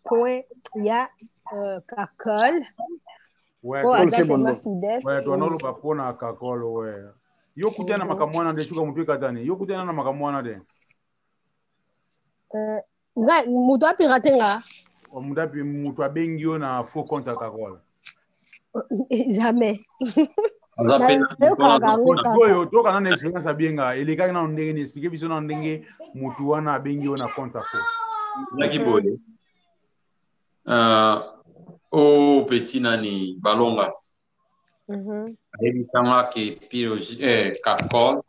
Point ya Kakol. Ouais, Po to- aza Kakol tellement Sebondo. fidèle. ouais, toanoloba mpona Kakol, ouais. Yo kutana na makambo wana nde suka motu ekatani. Yo kutana na makambo wana de. Nga moto apirate nga. Moto api moto abengi yo na faux compte ya Kakol. Jamais. Aza pe na- Nayokaka yango kaka. Sikoyo toyoka nano expérience abenga elekaki nano ndenge nini, explike biso nano ndenge motu wana abengi yo na compte ya faux. Ezalaki boye. O petit nani Balonga. Ayebisanga ke Piroge, Kakol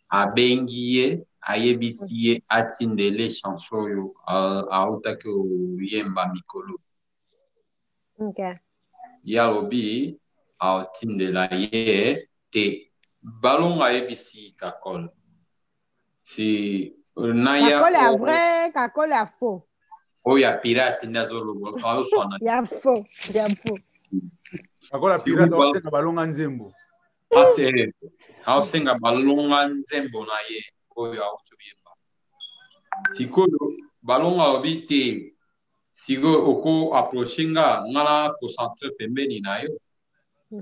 abengi ye, ayebisi ye atindele chanson oyo autaki koyemba mikolo. Ye alobi atindela ye te. Balonga ayebisi Kakol. Si naya Kakol ya vrai, Kakol ya faux. Oyo ya pirate nde azoloba, azoswana. Ya faux, ya faux. Kakol ya pirate aosenga Balonga nzembo. Ase aosenga Balonga nzembo na ye oyo auti koyemba. Sikoyo Balonga alobi te, sikoyo oko approche nga, nga na concentre pembeni na yo.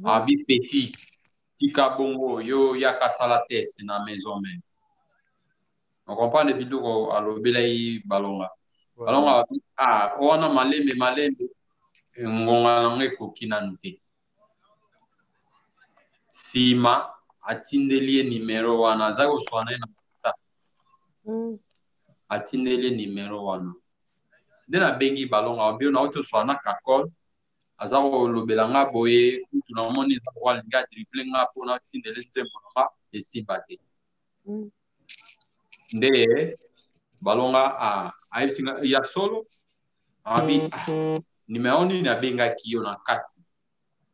Abi petit, tika bongo yo yaka sala test na maison mère. On comprend biloko alobelaki Balonga. Balonga alobi, ah, wana malembe malembe ngonga nango ekoki nanu te. Sima atindeli ye numero wana, aza koswana ye na WhatsApp. Atindeli ye numero wana. Nde nabengi Balonga, alobi, nauti koswana na Kakol, aza kolobela nga boye, kutu namoni eza lokola alingi adrible nga mpo natindele nzembo na nga esimba te. Nde Balonga ayebisi nga ya solo, abi, numero nini abengaki yo na kati?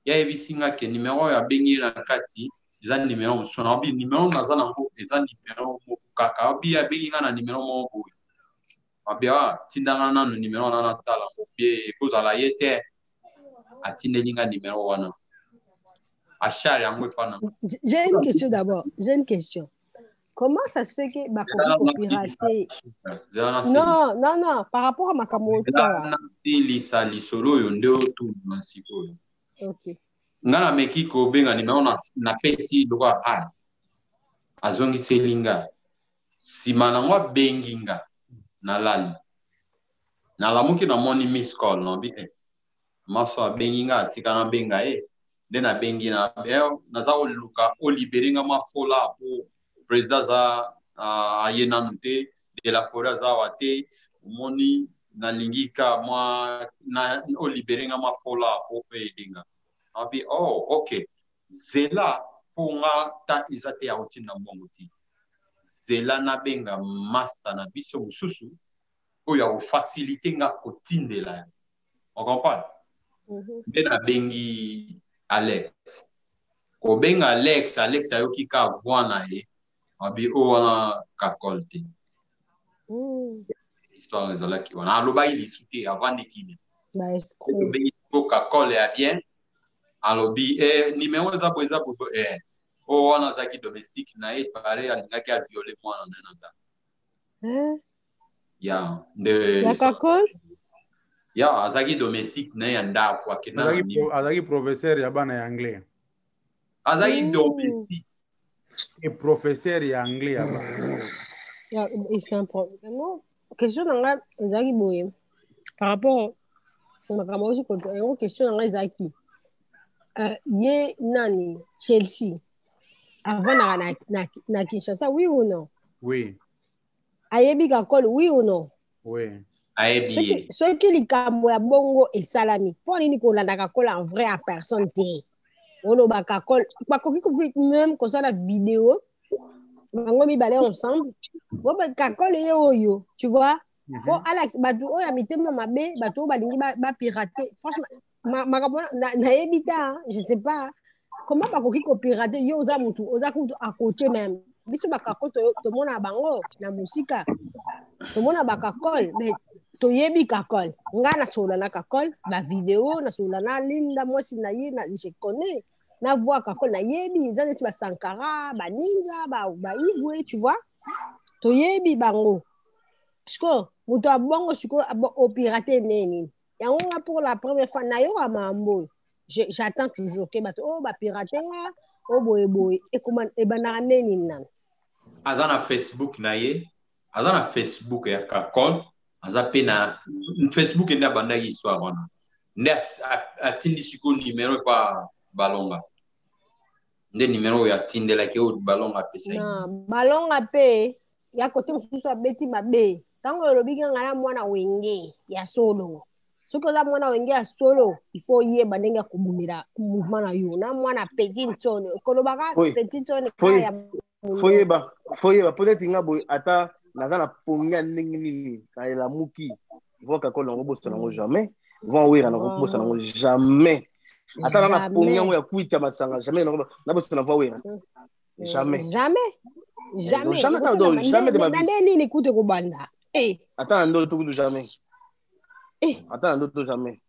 Ye ayebisi nga ke numero oyo abengi ye na kati eza numero mosusu. Na abi numero naza nango eza numero moko kaka. Abi abengi nga na numero moko boye. Abi, ah, tindanga nanu numero wana natala ngo bie ekozala ye te. Atindeli nga numero wana. Achar yango epa na. J'ai une question d'abord. J'ai une question. Comment ça se fait que bakoki kopirater? Non, non, non, par rapport à makambo otala. Nasilisa lisolo oyo nde otuna sikoyo. Ok. Nga nameki kobenga nimero napesi lokola a azongiseli nga. Nsima nango abengi nga nalali. Nalamuki namoni miss call nabi maso abengi nga atika nabenga ye. Nde nabengi na naza koluka olibere nga mwa fola po président aza aye nanu te, de la forêt aza awa te, omoni nalingi ka mwa na olibere nga mwa fola po pe elinga. Abi oh ok, zela po nga ta eza te ya kotinda mbongo ti. Zela nabenga master na biso mosusu oyo ya kofacilite nga kotindela ya. On comprend? Nde nabengi Alex. Kobenga Alex, Alex ayoki ka voix na ye. Abi o wana Kakol te. Histoire ezalaki wana. Alobaki lisu te, avandi kimia. Ba escroc. Tobengi ko Kakol ya bien. Alobi numéro eza boye, eza boye, o wana azalaki domestique na ye, pare alingaki a violer mwana na ye na ndako. Hein? Ya, nde Ya Kakol? Ya, azalaki domestique na ye ya ndako, akenda na nini? Azalaki professeur ya bana ya anglais. Azalaki domestique. Et professeur ya anglais ya bana. Ya, et c'est un problème. Yango, question na nga ezalaki boye. Par rapport makambo oyo koto, yango question na nga ezalaki. Ye nani? Chelsea. Avant na Kinshasa, oui ou non? Oui. Ayebi Kakol, oui ou non? Oui. Ayebi ye. Soki likambo ya bongo esalami, mpo nini kolanda Kakol en vrai en personne te? Oloba Kakol, bakoki même kosala vidéo bango mibale ensemble. Bo ba Kakol ye oyo, tu vois? Po Alex, bato oyo ya mitema mabe, bato oyo balingi ba pirater. Franchement, makambo wana, nayebi te, hein, je sais pas comment bakoki kopirater. Yo oza mutu, oza kutu à côté même. Biso bakakol tomona bango na mosika, tomona bakakol, mais toyebi Kakol. Nga nasolola na Kakol, ba vidéo, nasolola na Linda, mwasi na ye, na, je connais. Na voix Kakol, nayebi, eza neti ba Sankara, ba Ninja, ba Igwe, tu vois? Toyebi bango. Siko, Moto ya bongo sikoyo opirate nde nini? Yango nga pour la première fois nayoka makambo oyo. J'attends toujours ke bato oyo bapirate nga oyo boye boye ebandaka nde nini nano? Aza na Facebook na ye, aza na Facebook ya Kakol, aza pe na Facebook nde abandaki histoire wana. Nde atindi sikoyo numero epa Balonga. Nde numero oyo atindelaki oyo Balonga apesaki. Na Balonga pe ya kote mosusu abeti mabe. Ntango olobi nga na mwana wenge ya solo. Soki oza mwana wenge ya solo, il faut oyeba ndenge ya kobundela mouvement na yo. Na mwana petit nsone, kolobaka petit nsone kaka ya Foyeba, foyeba, peut-être nga boye ata naza na pongi ya ndenge nini, na elamuki, voix Kakol nango bosana yango jamais, voix Wera nango bosana yango jamais. Ata na na pongi yango ya kwita masanga, jamais nango na bosana voix Wera. Jamais. Jamais. Jamais. Jamais, donc, jamais de ma vie. Nde nini kutu ekobanda? Eh. Ata na ndoto kutu jamais. Eh. Ata na ndoto jamais.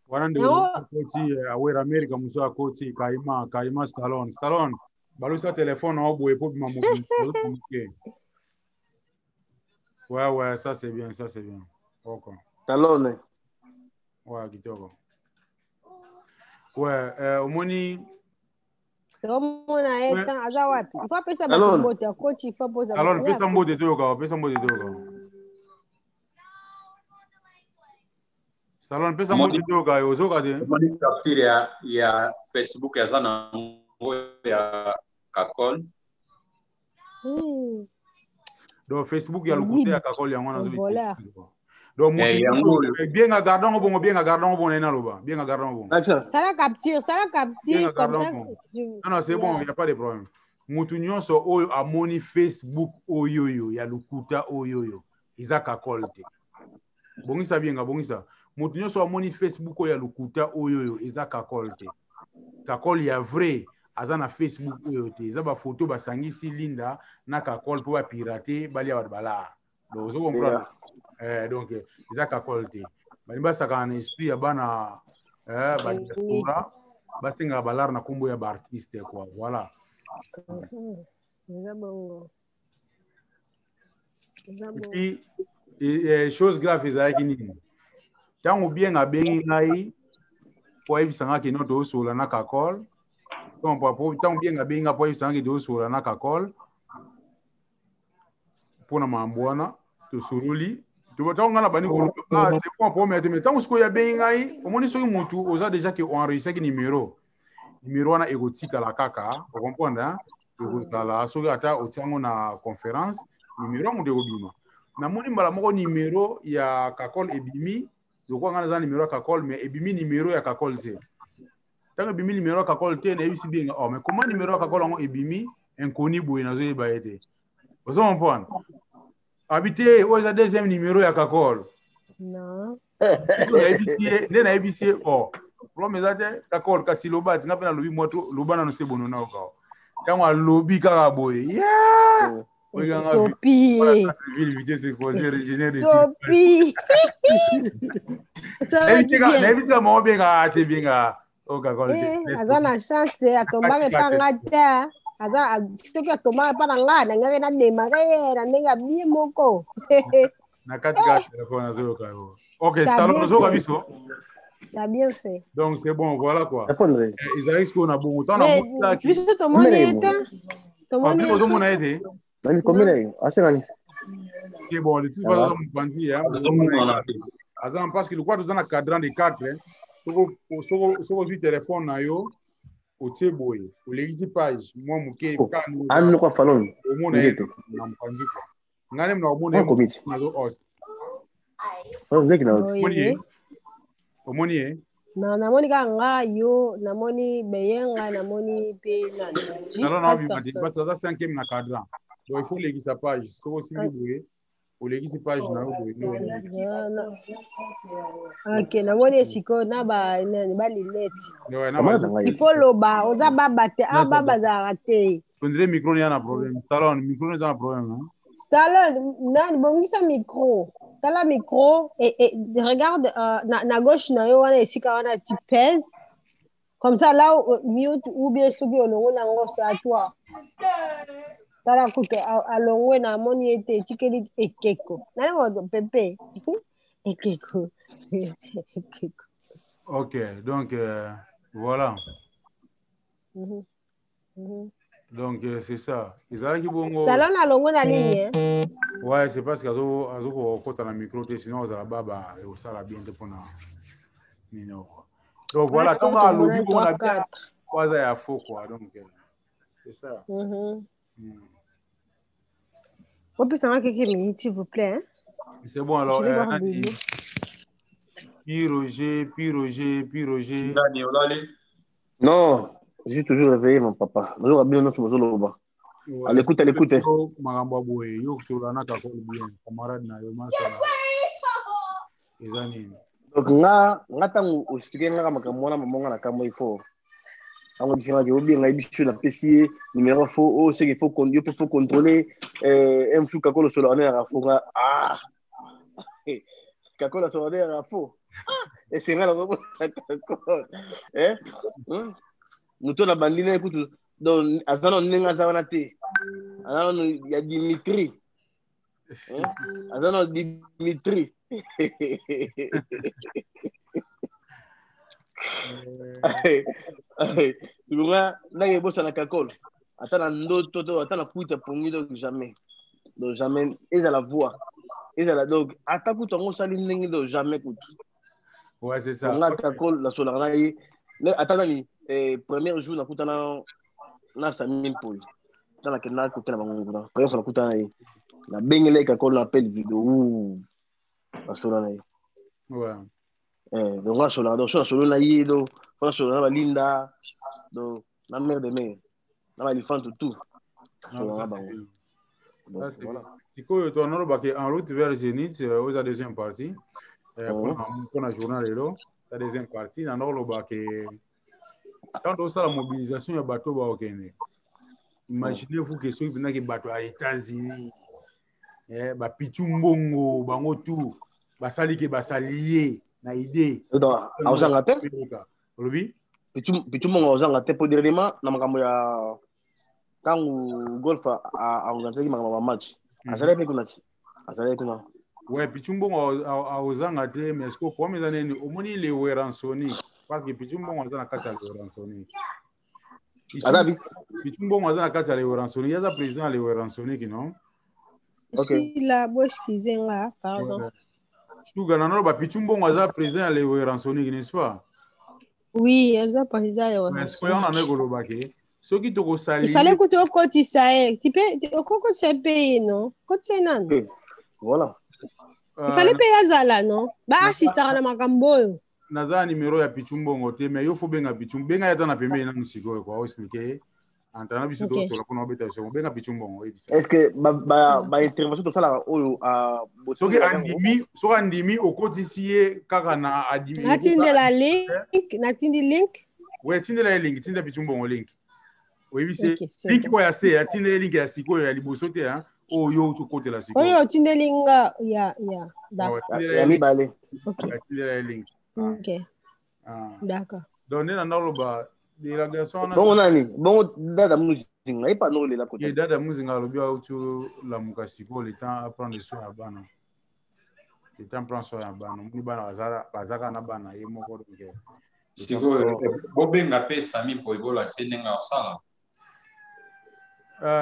Wana nde akoti awera Amerika mosusu akoti Kaima, Kaima Stallone. Stallone, balusa telefone na boye po bima moke. Ouais, ouais, ça c'est bien, ça c'est bien. Ok. Stallone. Ouais, kitoko. Ouais, omoni tomona ye tan aza wapi? Il faut apesa bato mbote, akoti, il faut aposa. Alors, pesa mbote toyoka, pesa mbote toyoka. Stallone, pesa mbote toyoka, yo ozoka te. Omoni capture ya Facebook aza na ngo ya Kakol. Donc Facebook ya lokuta ya Kakol yango wana azoli. Donc mutu bien garde ngo bongo, bien garde ngo bongo na loba, bien garde ngo bongo. Ça la capture, ça la capture comme ça. Non non, c'est bon, il y a pas de problème. Mutu nyonso oyo amoni Facebook oyoyo ya lokuta oyoyo eza Kakol te. Bongisa bien, bongisa. Mutu nyonso amoni Facebook oyo ya lokuta oyoyo eza Kakol te. Kakol ya vrai aza na Facebook oyo te. Eza ba photo basangisi Linda na Kakol po ba pirater balia bato balaa. Donc ozo comprendre. Donc eza Kakol te. Balingi basakana na esprit ya bana ba diaspora, basengaka balar na kombo ya ba artiste quoi. Voilà. Eza bongo. Et puis chose grave ezalaki nini? Ntango bien abengi ngai po ayebisa nga kino tosola na Kakol. Ntango bien abengi nga po ayebisa nga ke tosola na Kakol mpona makambo wana tosololi. Ntango ngai na bandi koloba, ah, c'est bon, problème te. Mais ntango sikoyo abengi ngai, omoni soki motu oza déjà ke oenregistraki numéro, numéro wana ekotikala kaka, ocomprendre, ekozala soki ata otiango na conférence, numéro ya moto ekobima. Namoni mbala moko numéro ya Kakol ebimi, lokola ngai naza numéro ya Kakol, mais ebimi numéro ya Kakol te. Ntango ebimi numéro ya Kakol te, nayebisi bien, oh, mais comment numéro ya Kakol yango ebimi inconnu boye, nazoyeba ye te. Ozo comprendre? Abi te, oyo eza deuxième numéro ya Kakol. Non. Nde nayebisi ye, oh, problème eza te, Kakol, kasi loba ti nga mpe nalobi mwa to loba nano se bono nao kao. Ntango alobi kaka boye, yeah! Sopi. Sopi. Nayebisi ka moko benga te benga oyo Kakol te. Aza na chance atombaka epa nga te. Aza soki atombaka epa na nga nangaki na démarrer ye na ndenge ya bien moko. Na kati kaka telefone nazoyoka yo. Ok, Stallone ozoyoka biso? T'as bien fait. Donc c'est bon, voilà quoi. Ezalaki sikoyo na bongo. Ntango namonaki biso tomoni ye te. Tomoni ozomona ye te. Nani combien na yo? Ase nani? Ok, bon, de toute façon, mopanzi, hein. Aza parce que lokwa toza na cadran de 4, soki ozwi telefone na yo, otie boye, olekisi page, mwa moke, Anno kwa falon. Omona ye na mopanzi quoi. Ngai nde nakomona ye nazo host. Omoni ye? Omoni ye? Na namoni kaka nga yo, namoni Beyenga, namoni pe nani. Nalo na obima te parce que aza cinquième na cadran. Donc il faut lekisa page. Soki osimbi boye, olekisi page na yo boye. Ok, namoni sikoyo na ba nani ba lunette. Il faut loba, oza baba te, ah baba azalaka te. Sondire micro ni na problème. Stallone, micro ni na problème. Hein? Stallone, nani bongisa micro. Tala micro et regarde na gauche na yo wana esika wana tu pèses. Comme ça là mute ou bien soki olongo nango c'est à toi. Tala kutu alongwe na amoni ye te, etikeli ekeko. Nani pepe? Ekeko. Ekeko. Ok, donc voilà. Donc c'est ça. Ezalaki bongo. Salon alongwe na ligne. Hein? Ouais, c'est parce que azo azo kokota na micro te, sinon ozala baba osala bien te pona nini quoi. Donc voilà, tant alobi bongo na bien aza ya faux quoi. Donc c'est ça. Opesanga quelques minutes, s'il vous plaît. Hein? C'est bon alors. Puis Roger, puis Roger, puis Roger. Non, j'ai toujours réveillé mon papa. Bonjour, Abino, non, je Ouais. À l'écoute, à l'écoute. Makambo ya boye, yo kosolola na kakol bien, camarade na yo masala. Eza nini? Donc nga nga ntango oexplike ngaka makambo wana mama nga na kamwa il faut ntango ebisengaki obenga ye biso napesi ye numéro fo oyo seke fo yo mpe fo contrôler msu kakolo solo wana yaka fo nga ah kakolo solo wana yaka fo esenga na komona kakolo moto na bandi na ye kutu donc aza nano ndenge aza wana te, aza nano ya Dimitri, aza nano Dimitri. Nga ndenge ebosana kakol ata na ndoto to ata na kwita pongi, donc jamais, donc jamais ezala voix ezala, donc ata kutu yango osali ndenge, donc jamais kutu. Ouais, c'est ça. Nga kakol nasolaka na ye ata nani premier jour nakutana na Sami Mpoi, ata nakenda kotala bango kuna, première fois nakutana na ye, nabengela ye kakol na appel vidéo, nasola na ye. Donc nga asolaka, donc so nasolo na ye, donc fo nasola na balinda, donc na mare de mare na balifante tout, nasola na bango. Sikoyo tonolobaki en route vers Zénith, oyo eza deuxième partie mpona journal lelo. Ta deuxième partie nanda kolobaki ntango tosala mobilisation ya bato bakokende, imaginez-vous ke soki mpenzaki bato ya États-Unis, bapitu mbongo bango tout basali ke basali ye na idée. Aozanga te. Olobi? Pitu mbongo aozanga te, po dernièrement na makambo ya ntango golf aorganisaki makambo ya bamatch, azalaki mpe kuna ti azalaki kuna. Ouais, pichu mbongo aozanga te, mais ce que problème eza nini? Omoni le Weransonic, parce que pichu mbongo aza na kati ya le Weransonic. Aza bi Pichu mbongo aza na kati ya le Weransonic, aza président ya le Weransonic, non? Ok. Là, bo excusez nga, pardon. Suga nano ba Pichu mbongo aza président ya le Weransonic, n'est-ce pas? Oui, aza président ya Mais soki wana nde koloba ke soki tokosali Il fallait kutu okotisa ye, tu peux okokotisa ye mpe ye, non, kotisa ye nanu. Voilà. Il fallait mpe ye azala, non, baassistaka na makambo oyo. Naza na numéro ya Pichu mbongo te, mais yo fo benga Pichu, benga ye ata na pembeni nanu sikoyo kwa oexplike ye antana biso. Tosola mpona obeta biso, benga Pichu mbongo, oyebisa. Est ce que baintervention tosalaka oyo? Soki andimi, soki andimi, okotisi ye kaka na adimi. Natindela link, natindi link. We, tindela ye link, tindela Pichu mbongo link, oyebisi ye link oyo ya se, atindela ye link ya sikoyo, ya liboso te, oyo outi okotela sikoyo. Oyo otindeli nga ya d'accord. Ya mibale. Atindela ye link. Ok, d'accord. Donc nde na ndaloba délégation wana. Bongo nani, bongo Dada Muzinga ye pa nolela kota. Ye Dada Muzinga alobi auti olamuka sikoyo, le temps aprendre soin ya bana, le temps prend soin ya bana, omoni bana bazaka na bana ye moko, donc Sikoyo bobenga mpe Sami mpo ebolakise ndenge asala.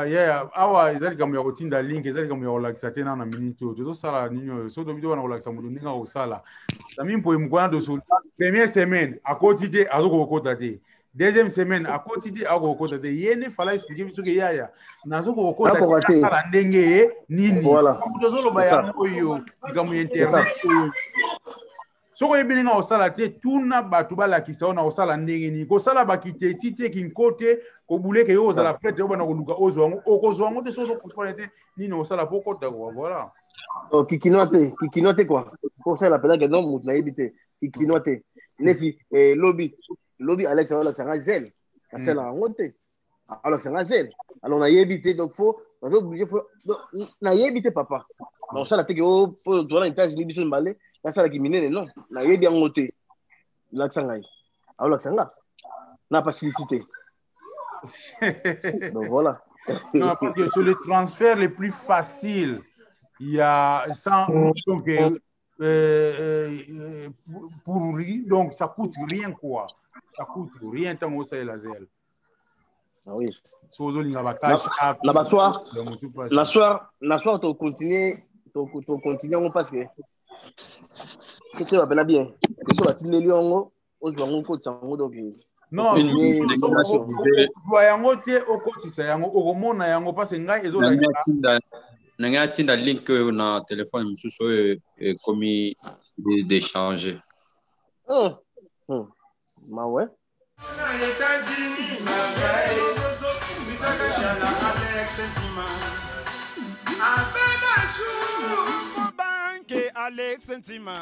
Yeah, awa eza likambo ya kotinda link, eza likambo ya kolakisa te. Nana minute oyo tozosala nini oyo, so tobi tokana kolakisa moto ndenge akosala. Sami Mpoyi mokwana doso, première semaine akoti te, azokokota te, deuxième semaine akoti te, akokota te. Ye nde fala explike biso ke yaya nazokokota te, asala ndenge ye nini. Tozoloba yango oyo likambo ya internet oyo, soki oyebi ndenge osala te, tuna bato balakisa yo na kosala ndenge nini. Kosala bakiteti te, kinko te, kobuleke yo ozala prêtre, obanda koluka ozwa yango, okozwa yango te soki ozokomprendre te nini osala po okota kwa, voilà. Oh, kikinoa te, kikinoa te quoi, kosala mpenza ke non, moto nayebi te, kikinoa te. Neti lobi lobi Alex aolakisa nga zel, asalaka yango te, aolakisa nga zel, alors nayebi te, donc fo nazo oblige fo nayebi te papa, nakosala te ke po toza na États-Unis biso mibale, nasalaki minene, non, nayebi yango te, lakisa ngai, aolakisa nga na pasilisi te, donc voilà. Non, parce que sur les transferts les plus faciles, il y a sans, donc, pour, donc ça coûte rien quoi. Ça coûte rien tant que la Zelle. Ah oui. So ozolinga ba cash app. Na ba soir, na soir, na soir to continuer, to to continuer yango parce que c'était ba pena bien. Que so batindeli yango, ozwa yango okotisa yango donc non ozwa yango te okotisa yango okomona yango parce ngai ezolakisa na ngai atinda link oyo na telefone mosusu oyo ekomi dechange. Mawe. Alex Ntima.